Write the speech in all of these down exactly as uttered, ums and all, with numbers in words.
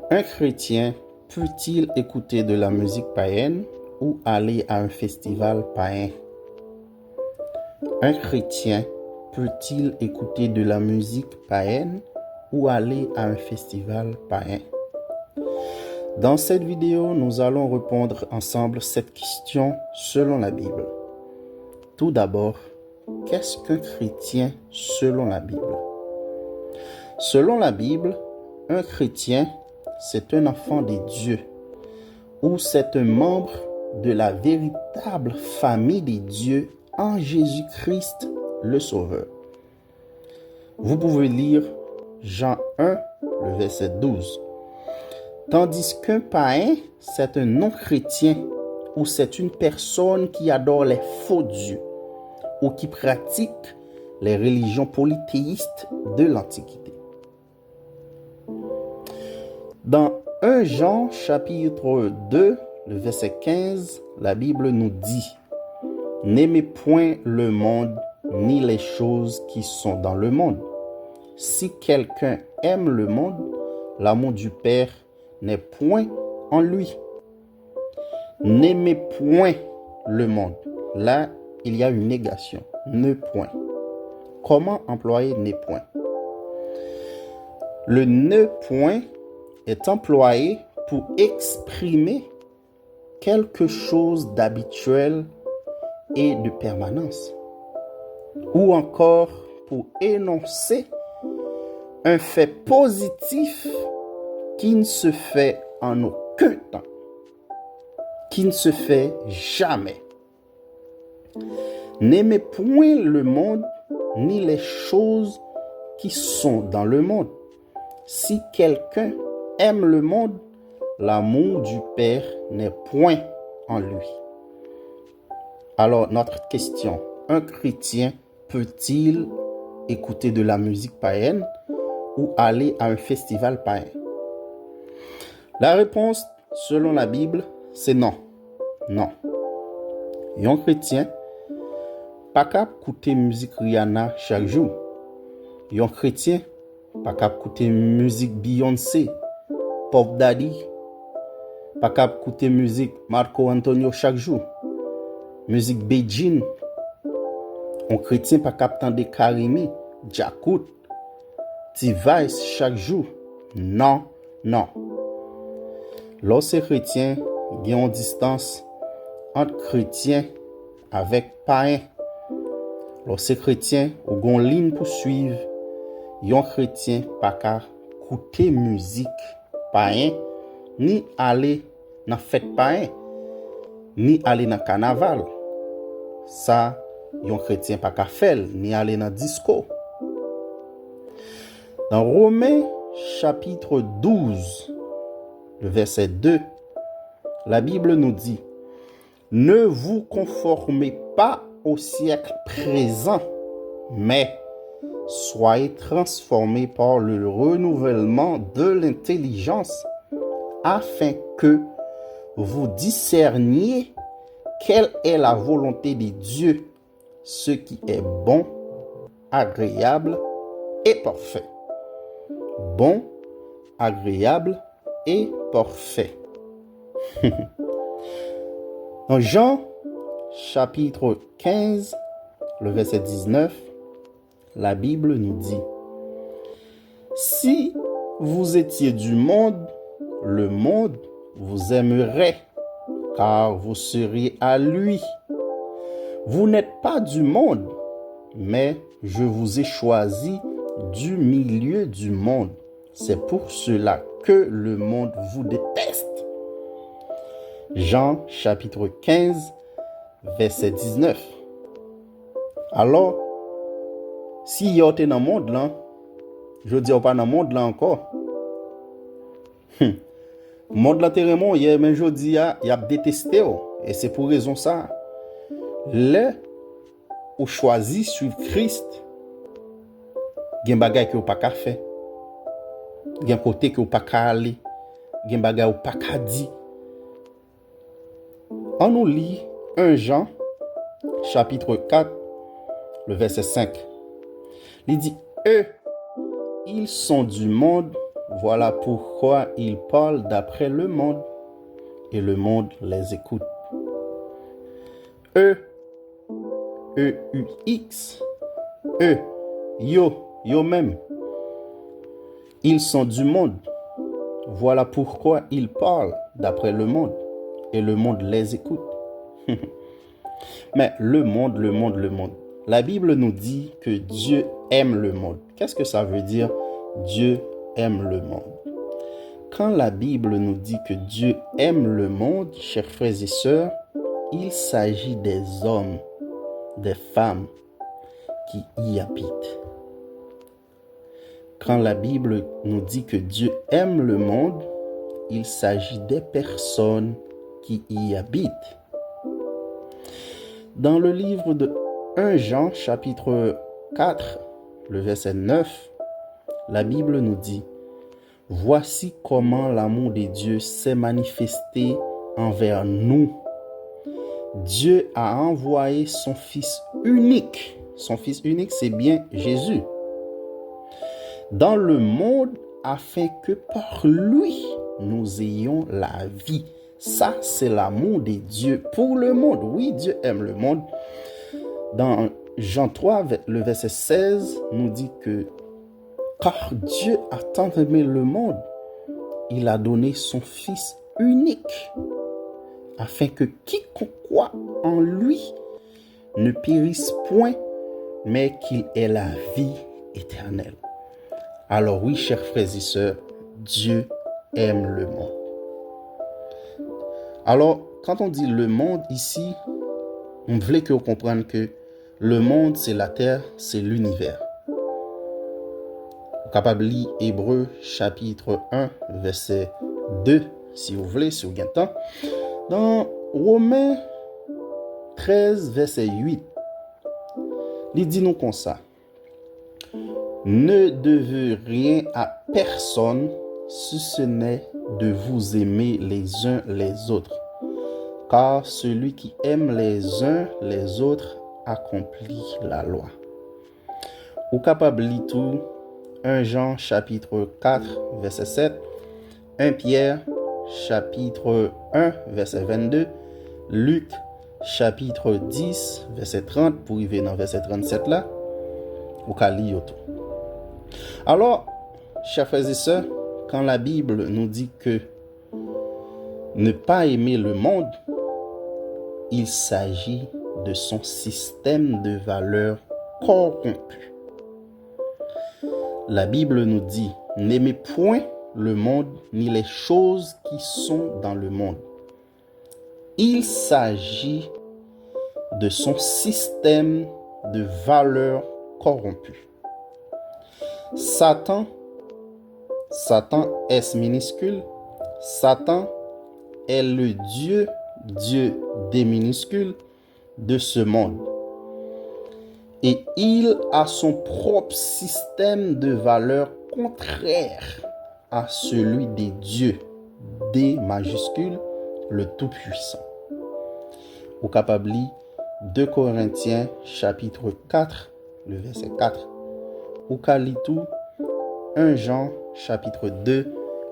Un chrétien peut-il écouter de la musique païenne ou aller à un festival païen? Un chrétien peut-il écouter de la musique païenne ou aller à un festival païen? Dans cette vidéo, nous allons répondre ensemble cette question selon la Bible. Tout d'abord, qu'est-ce qu'un chrétien selon la Bible? Selon la Bible, un chrétien, c'est un enfant de Dieu, ou c'est un membre de la véritable famille de Dieu en Jésus-Christ le Sauveur. Vous pouvez lire Jean un, le verset douze. Tandis qu'un païen, c'est un non-chrétien ou c'est une personne qui adore les faux dieux ou qui pratique les religions polythéistes de l'Antiquité. Dans un Jean chapitre deux, le verset quinze, la Bible nous dit, N'aimez point le monde ni les choses qui sont dans le monde. Si quelqu'un aime le monde, l'amour du Père n'est point en lui. N'aimez point le monde. Là, il y a une négation. Ne point. Comment employer ne point? Le ne point est employé pour exprimer quelque chose d'habituel et de permanence, ou encore pour énoncer un fait positif qui ne se fait en aucun temps, qui ne se fait jamais. N'aimez point le monde ni les choses qui sont dans le monde. Si quelqu'un aime le monde, l'amour du Père n'est point en lui. Alors, notre question, un chrétien peut-il écouter de la musique païenne ou aller à un festival païen? La réponse, selon la Bible, c'est non. Non. Yon kretyen pa ka ap koute mizik Rihanna chak jou. Yon kretyen pa ka ap koute mizik Beyoncé, Puff Daddy, pa ka ap koute mizik Marco Antonio chak jou, mizik Bedjine. Yon kretyen pa ka ap tande Carimi, Djakout, T-Vice chak jou. Non, non. Lè w se kretyen, gen yon distans ant kretyen avèk payen. Lè w se kretyen, ou gen yon liy pou swiv. Yon kretyen pa ka koute mizik payen, ni ale nan fèt payen, ni ale nan kanaval. Sa, yon kretyen pa ka fè l, ni ale nan disko. Dans Romains chapitre douze, le verset deux, la Bible nous dit, Ne vous conformez pas au siècle présent, mais soyez transformés par le renouvellement de l'intelligence, afin que vous discerniez quelle est la volonté de Dieu, ce qui est bon, agréable et parfait. Bon, agréable et parfait. Dans Jean chapitre quinze, le verset dix-neuf, la Bible nous dit, Si vous étiez du monde, le monde vous aimerait, car vous seriez à lui. Vous n'êtes pas du monde, mais je vous ai choisi du milieu du monde. C'est pour cela que le monde vous déteste. Jean chapitre quinze, verset dix-neuf. Alò, si yè w te nan mond lan, jodi a w pa nan mond lan ankò. Hum. Mond lan te renmen w yè, men jodi a, y ap deteste w. E se pou rezon sa a. Lè ou chwazi swiv Kris, gen bagay ke w pa ka fè. Gen kote ke w pa ka ale. Gen bagay ou pa ka di. An nou li un Jean, chapitre quatre, le verset cinq. Li di, Eux, ils sont du monde, Voilà pourquoi ils parlent d'après le monde, et le monde les écoute. Eux, E U X, eux, yo, yo menm, ils sont du monde. Voilà pourquoi ils parlent d'après le monde, et le monde les écoute. Mais le monde, le monde, le monde. La Bible nous dit que Dieu aime le monde. Qu'est-ce que ça veut dire, Dieu aime le monde? Quand la Bible nous dit que Dieu aime le monde, chers frères et sœurs, il s'agit des hommes, des femmes qui y habitent. Quand la Bible nous dit que Dieu aime le monde, il s'agit des personnes qui y habitent. Dans le livre de un Jean, chapitre quatre, le verset neuf, la Bible nous dit, Voici comment l'amour de Dieu s'est manifesté envers nous. Dieu a envoyé son Fils unique. Son Fils unique, c'est bien Jésus. Dans le monde afin que par lui nous ayons la vie. Ça, c'est l'amour de Dieu pour le monde. Oui, Dieu aime le monde. Dans Jean trois, le verset seize, nous dit que Car Dieu a tant aimé le monde, il a donné son Fils unique, afin que quiconque croit en lui ne périsse point, mais qu'il ait la vie éternelle. Alors oui, chers frères et sœurs, Dieu aime le monde. Alors, quand on dit le monde ici, m vle ke w konprann ke le monde, c'est la terre, c'est l'univers. Ou kapab li Ebre chapit en, vèsè de, si w vle, si w gen tan. Nan Women trèz, vèsè uit, li di nou konsa, Ne devez rien à personne si ce n'est de vous aimer les uns les autres, car celui qui aime les uns les autres accomplit la loi. Ou kapab li tou en Jan chapit kat, vèsè sèt, en Pyè chapit en, vèsè vennde, Lik chapit dis, vèsè trant pou rive nan vèsè trannsèt la, ou ka li yo tou. Alors, chers frères et sœurs, quand la Bible nous dit que ne pas aimer le monde, il s'agit de son système de valeurs corrompu. La Bible nous dit, n'aimez point le monde ni les choses qui sont dans le monde. Il s'agit de son système de valeurs corrompues. Satan, Satan, S minuscule, Satan est le Dieu, Dieu D minuscule, de ce monde. Et il a son propre système de valeurs contraire à celui de Dieu, D majuscule, le Tout-Puissant. Ou kapab li de Korentyen chapit kat, le vèsè kat. Ou ka li tou en Jan chapit de,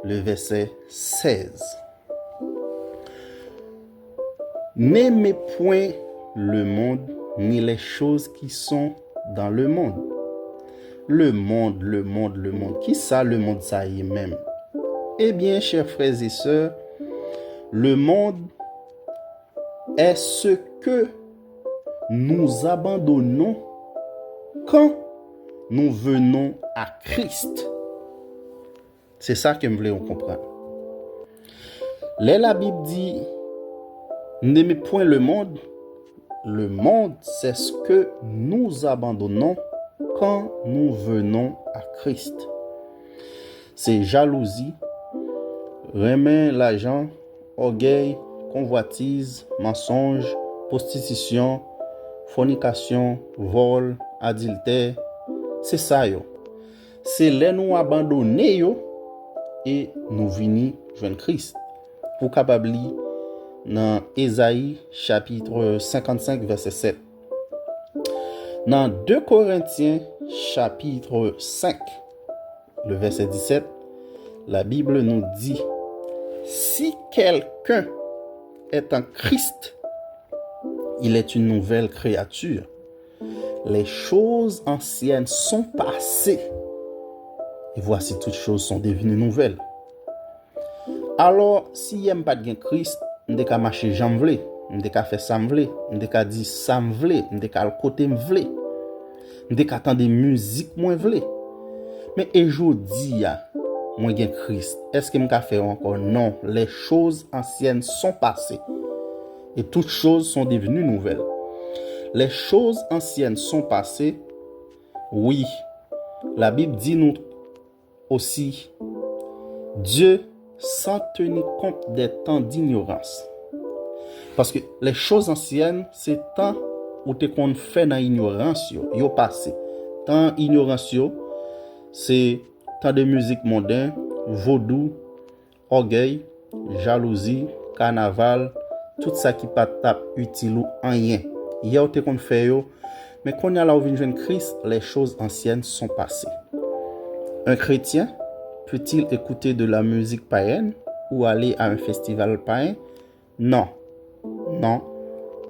le vèsè sèz. N'aimez point le monde ni les choses qui sont dans le monde. Le monde, le monde, le monde. Kisa lemonn sa ye menm? Eh bien, chers frères et sœurs, le monde est ce que nous abandonnons quand nous venons à Christ. Se sa ke m vle w konprann. Lè Labib di, n'aimez point le monde, le monde, c'est ce que nous abandonnons quand nous venons à Christ. Se jalouzi, renmen lajan, ògèy, konvwatiz, mansonj, pwostitisyon, fònikasyon, vòl, adiltè, se sa yo. Se lè nou abandone yo e nou vini jwenn Kris. Ou kapab li nan Ezayi chapit senkannsenk, vèsè sèt. Nan de Korentyen chapit senk, le vèsè disèt, La Bible nous dit, si quelqu'un est en Christ, il est une nouvelle créature. Les choses anciennes sont passées, et voici toutes choses sont devenues nouvelles. Alò, si yè m pa t gen Kris, m te ka mache jan m vle, m te ka fè sa m vle, m te ka di sa m vle, m te ka al kote m vle, m te ka tande mizik mwen vle. Men e jodi a, mwen gen Kris, èske m ka fè yo ankò? Non, les choses anciennes sont passées et toutes choses sont devenues nouvelles. Les choses anciennes sont passées, oui. La Bible dit nous aussi, Dieu sans tenir compte des temps d'ignorance. Paske les choses anciennes, se tan ou te konn fè nan inyorans yo, yo pase. Tan inyorans yo, se tande mizik monden, vodou, ògèy, jalouzi, kanaval, tout sa ki pa t ap itil ou anyen. Yè ou te konn fè yo, men kounye a la ou vin jwenn Kris, les choses anciennes sont passées. Un chrétien peut-il écouter de la musique païenne ou aller à un festival païen? Non. Non.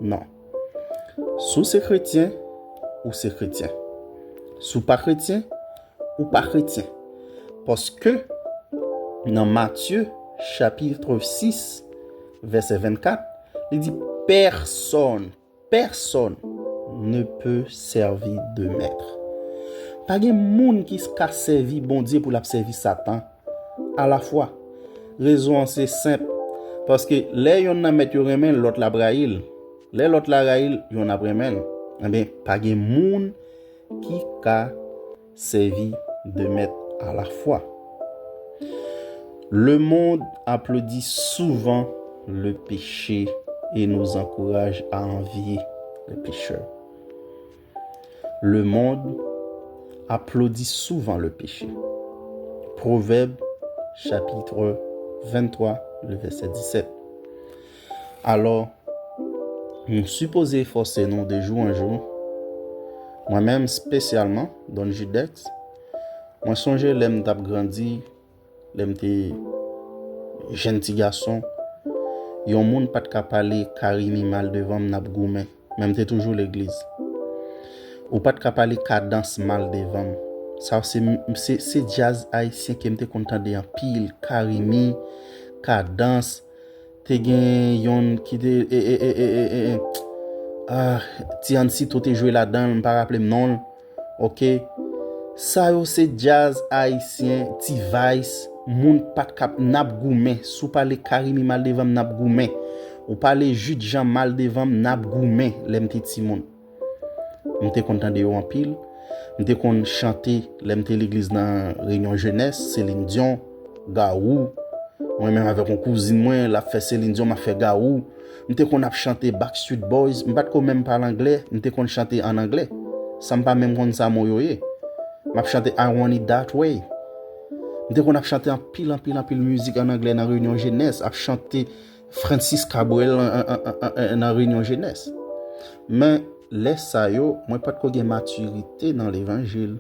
Non. Si w se kretyen, ou se kretyen. Si w pa kretyen, ou pa kretyen. Paske nan Matye chapit sis, vèsè vennkat, li di, personne, personne ne peut servir deux maîtres. Pa gen moun ki ka sèvi Bondye pou l ap sèvi Satan alafwa. Rezon an se senp. Paske lè yonn nan mèt yo renmen l, lòt la ap rayi l. Lè lòt la rayi l, yonn ap renmen l. Enben, pa gen moun ki ka sèvi de mèt alafwa. Le monde applaudit souvent le péché et nous encourage à envier les pécheurs. Le monde applaudit souvent le péché. Proverbe chapitre vingt-trois, le verset dix-sept. Alò, nou sipoze efòse nou de jou an jou. Mwen menm, espesyalman, Don Judex, mwen sonje lè m t ap grandi, lè m te jèn ti gason, yon moun pa t ka pale Carimi mal devan m, n ap goumen. Men m te toujou legliz. Ou pa t ka pale Kadans mal devan m. Sa se, se, se djaz ayisyen ke m te konn tande anpil. Carimi, Kadans, te gen yonn ki te, e, e, e, e, e, e, ah, Ti Ansito te jwe ladan l, m pa raple m non l. Oke? Sa yo se djaz ayisyen, T-Vice, moun pa t kap, n ap goumen. Si w pale Carimi mal devan m, n ap goumen. Ou pale Jude Jean mal devan m, n ap goumen lè m te timoun. M te konn tande yo anpil. M te konn chante lè m te legliz nan reyinyon jenès, Celine Dion, Gawou. Mwen menm avèk yon kouzin mwen, l ap fè Celine Dion, m ap fè Gawou. M te konn ap chante Backstreet Boys. M pa t ko menm pale anglè, m te konn chante ann anglè. San m pa menm konn sa mo yo ye. M ap chante I Want It That Way. M te konn ap chante anpil, anpil, anpil mizik ann anglè nan reyinyon jenès, ap chante Francis Cabrel an, an, an, an, an, nan reyinyon jenès. Men, lè sa yo, mwen pa t ko gen matirite nan levanjil.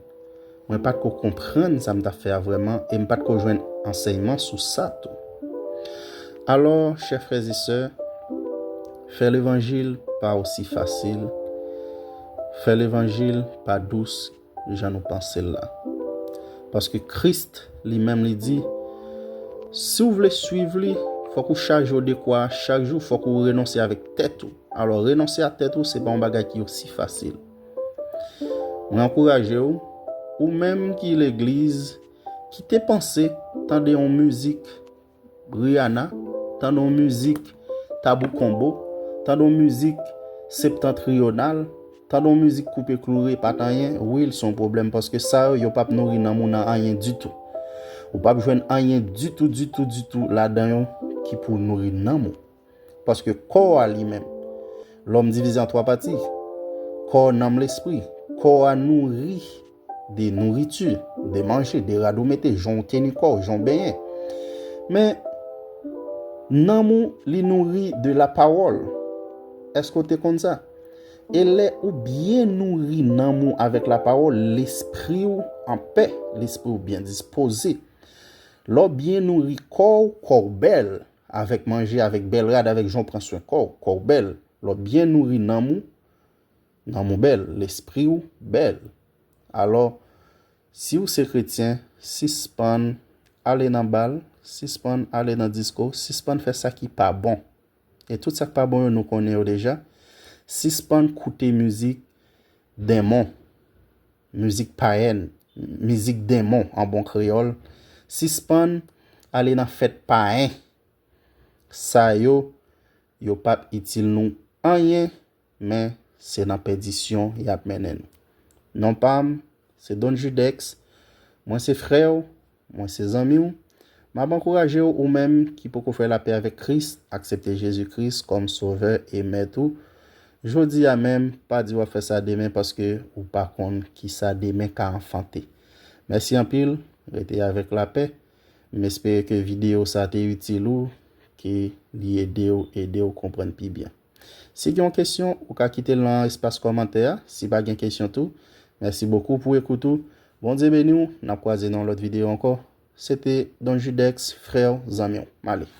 Mwen pa t ko konprann sa m t ap fè a vrèman e m pa t ko jwenn ansèyman sou sa tou. Alò, chè frè e sè, fè levanjil pa osi fasil. Fè levanjil pa dous jan nou panse l la. Paske Kris, li menm, li di, si w vle swiv li, fòk ou chaje w de kwa a chak jou, fòk ou renonse avèk tèt ou. Alò, renonse a tèt ou, se pa yon bagay ki osi fasil. Mwen ankouraje w, ou menm ki legliz, kite panse, tande yon mizik Rihanna, tande yon mizik Tabou Combo, tande yon mizik Septentrional, tande yon mizik Koupe Kloure, pa t anyen, wi, l se yon pwoblèm, paske sa yo, yo p ap nouri nanm ou nan anyen ditou. Ou p ap jwenn anyen ditou, ditou, ditou ladan yo ki pou nouri nanm ou. Paske kò a li menm, lòm divize an twa pati, kò, nanm, lespri. Kò a nouri de nouriti, de manje, de rad ou mete, jan w teni kò w, jan w benyen. Men, nanm ou, li nouri de lapawòl. Èske w te konn sa? E lè ou byen nouri nanm ou avèk lapawòl, lespri w anpè, lespri w byen dispoze. Lè w byen nouri kò w, kò w bèl. Avèk manje, avèk bèl rad, avèk jan w pran swen kò w, kò w bèl. Lè w byen nouri nanm ou, nanm ou bèl. Lespri w bèl. Alò, si w se kretyen, sispann ale nan bal, sispann ale nan disko, sispann fè sa ki pa bon. E tout sa k pa bon yo, nou konnen yo deja. Sispann koute mizik denmon, mizik payèn, mizik denmon an bon kreyòl. Sispann ale nan fèt payen. Sa yo, yo p ap itil nou anyen, men se nan pèdisyon y ap mennen nou. Non pa m, se Don Judex. Mwen se frè w, mwen se zanmi w. M ap ankouraje w, ou menm ki poko fè lapè avèk Kris, aksepte Jezi Kris kòm Sovè e Mèt ou. Jodi a menm, pa di w ap fè sa demen, paske ou pa konn kisa demen ka anfante. Mèsi anpil, rete avèk lapè. M espere ke videyo sa te itil ou, ke li ede w, ede w konprann pi byen. Si gen yon kesyon, ou ka kite l nan espas kòmantè a. Si pa gen kesyon tou, mèsi bokou pou ekout ou. Bondye beni w, n ap kwaze nan yon lòt videyo ankò. Se te Don Judex, frè w, zanmi w. M ale.